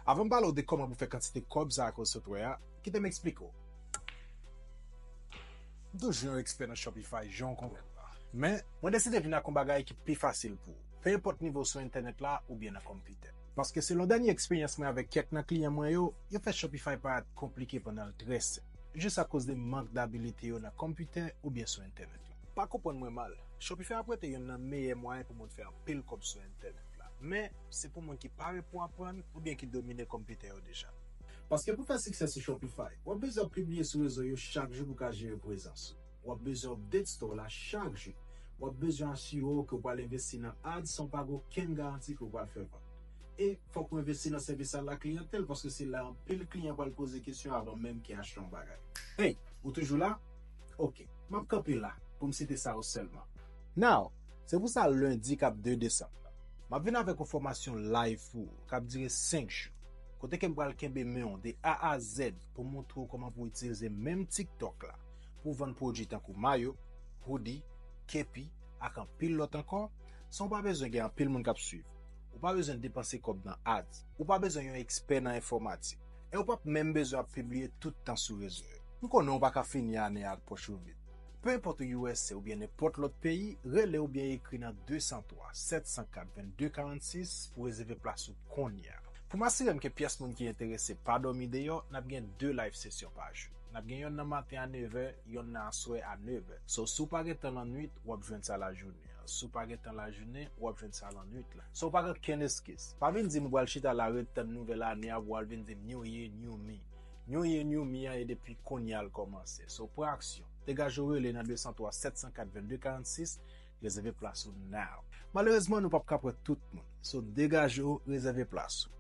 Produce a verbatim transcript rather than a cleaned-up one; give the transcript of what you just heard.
Avan m pale w de kòman pou fè kantite kòb sa a ke w sot wè a, kite m eksplike w. M toujou yon ekspè nan Shopify, jan w konnen l la. Men, mwen deside vin ak yon bagay ki pi fasil pou ou, pe enpòt nivo w sou entènèt la oubyen nan konpitè. Paske selon dènye eksperyans mwen avèk kèk nan kliyan mwen yo, yo fè Shopify parèt konplike pandan l trè senp, jis akoz de mank dabilite yo nan konpitè oubyen sou entènèt la. Pa konprann mwen mal, Shopify ap rete youn nan meyè mwayen pou moun fè anpil kòb sou entènèt la. Men, se pou moun ki pare pou aprann oubyen ki domine konpitè yo deja. Paske pou fè siksè sou Shopify, w ap bezwen ap pibliye sou rezo yo chak jou pou w ka jere prezans ou. W ap bezwen update store la chak jou. W ap bezwen asire w ke w pral envesti nan ads san w pa gen okenn garanti ke w pral fè vant. E fòk ou envesti nan sèvis a lakliyantèl, paske se la anpil kliyan pral poze kesyon avan menm ke achte yon bagay. Hey, ou toujou la? Ok, m ap kanpe la pou m site sa yo sèlman. Now, se pou sa lendi k ap de desanm nan, m ap vin avèk yon fòmasyon live pou ou k ap dire senk jou, kote ke m pral kenbe men w de A a Z pou montre w kòman pou w itilize menm TikTok la pou w vann pwodui tankou mayo, hoodie, kepi, ak anpil lòt ankò, san w pa bezwen gen anpil moun k ap swiv. Ou pa bezwen depanse kòb nan ads. Ou pa bezwen yon ekspè nan enfòmatik. E ou p ap menm bezwen ap pibliye tout tan sou rezo yo. M konnen w pa ka fini ane a ak pòch ou vid. Pe enpòt ou U S A oubyen nenpòt lòt peyi, rele oubyen ekri nan de san twa, sèt san kat, vennde karannsis pou rezève plas ou kounye a. Pou m asire m ke pyès moun ki enterese pa dòmi deyò, n ap gen de live sesyon pa jou. N ap gen yonn nan maten a nevè, yonn nan aswè a nevè. So, si w pa gen tan lannwit, w ap jwenn sa lajounen an. Si w pa gen tan lajounen, w ap jwenn sa lannwit la. So, w pa gen okenn eskiz. Pa vin di m ou pral chita la ret tann nouvèl ane a pou w al vin di m New Year, New Me. New Year, New Me an e depi kounye a l kòmanse. So, pran aksyon. Degaje w rele nan de san twa, sèt san kat, vennde karannsis, rezève plas ou now. Malerezman, nou p ap ka pran tout moun. So, degaje w, rezève plas ou.